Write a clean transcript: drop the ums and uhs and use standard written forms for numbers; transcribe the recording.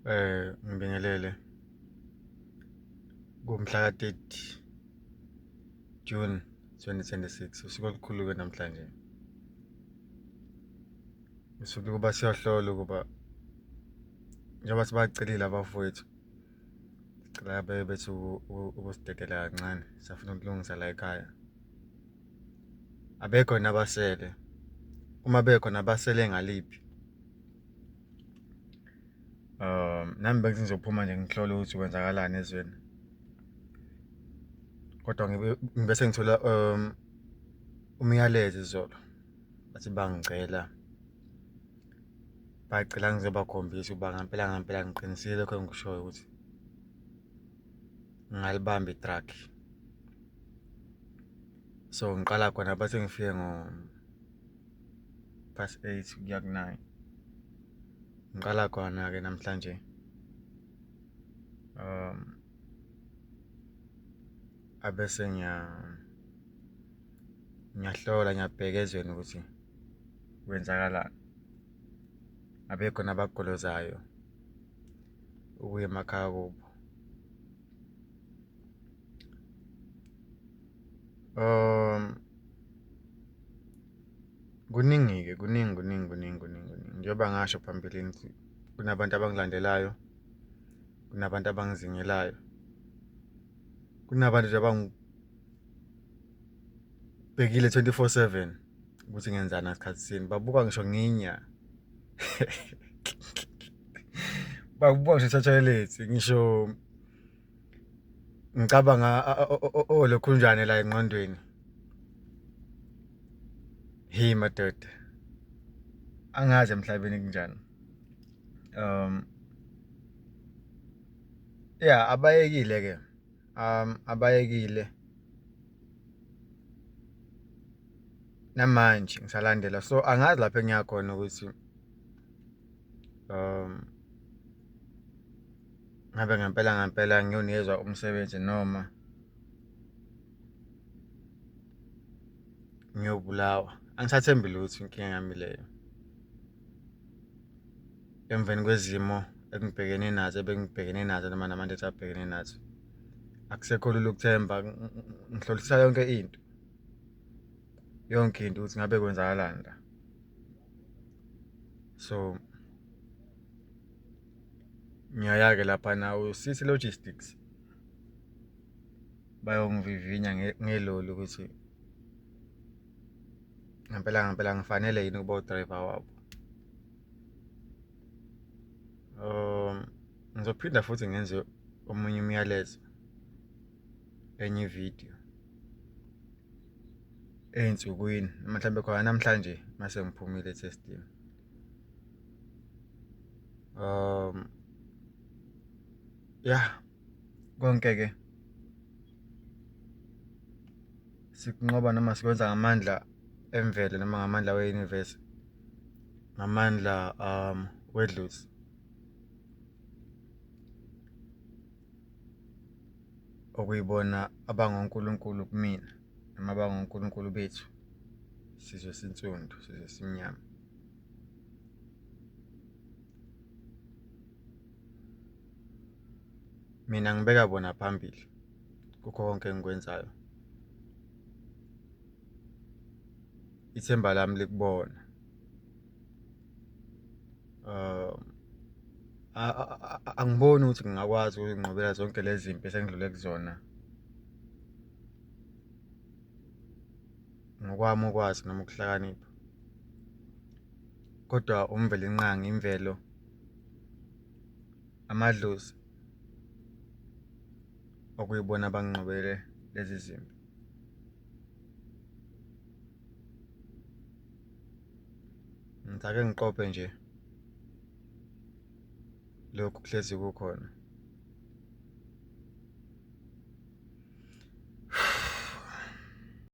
Ngibingelele kumhla ka-30 June 2026, usuku olukhulu-ke namhlanje. Usuku lokuba siyohlola ukuba njengoba sibacelile abafowethu, sicela beke bethi ukusidedela kancane, sisafuna ukulungisa la ekhaya. Abekho yini abasele? Uma bekhona basele ngaliphi? Nami bengithi ngizophuma nje ngihlole ukuthi kwenzakalani ezweni. Kodwa ngibe sengithola umyalezo izolo, bathi bangicela, bacela ngizobakhombisa ukuba ngampela ngampela ngiqinisile lokho engikushoyo ukuthi ngingalibamba i-truck. So ngiqala khona base ngifike ngo past 8 kuya ku 9. Ngiqala khona-ke namhlanje. Abese ngiyahlola ngiyabheka ezweni ukuthi kwenzakalani. Abekho nabagolozayo ukuya emakhaya kubo. Kuningi-ke kuningi kuningi kuningi kuningi kuningi njengoba ngasho phambilini ukuthi kunabantu abangilandelayo, kunabantu abangizingelayo, kunabantu nje abangibhekile 24/7 ukuthi ngenzani ngasikhathi sini, babuka ngisho nginya bakubuka ngisho thatha ngisho ngicabanga olokhunjane la engqondweni. Hey madoda, angazi emhlabeni kunjani. Ya abayekile ke, abayekile namanje ngisalandela so angazi lapho engiya khona ukuthi ngabe ngempela ngempela ngiyonikezwa umsebenzi noma ngiyobulawa. Angisathembi lutho inkinga yami leyo. Emveni kwezimo engibhekene nazo ebengibhekene nazo noma nabantu esabhekene nazo, akusekho lula ukuthemba. Ngihlolisisa yonke into, yonke into ukuthi ngabe kwenzakalani la. So ngiyaya-ke laphana uCity Logistics bayongivivinya ngeloli ukuthi ngempela ngempela ngifanele yini ukuba u-driver wabo. Ngizophinda futhi ngenze omunye umyalezo, enye ividiyo ey'nsukwini noma mhlampe khona namhlanje mase ngiphumile ethestini. Ya konke ke sikunqoba noma sikwenza ngamandla emvelo noma ngamandla we-universe, ngamandla wedlozi. Okuyibona abangonkulunkulu kumina noma abangonkulunkulu bethu sizwe esinsundu, sizwe esimnyama. Mina ngibeka bona phambili kukho konke engikwenzayo. Ithemba lami likubona. Angiboni ukuthi ngingakwazi ukuy'nqobela zonke lezi zimpi esengidlule kuzona ngokwami ukwazi noma ukuhlakanipha. Kodwa uMvelinqangi imvelo, amadlozi okuyibona abanginqobele lezi zimpi. Ngithi ake ngiqophe nje lokhu kuhlezi kukhona.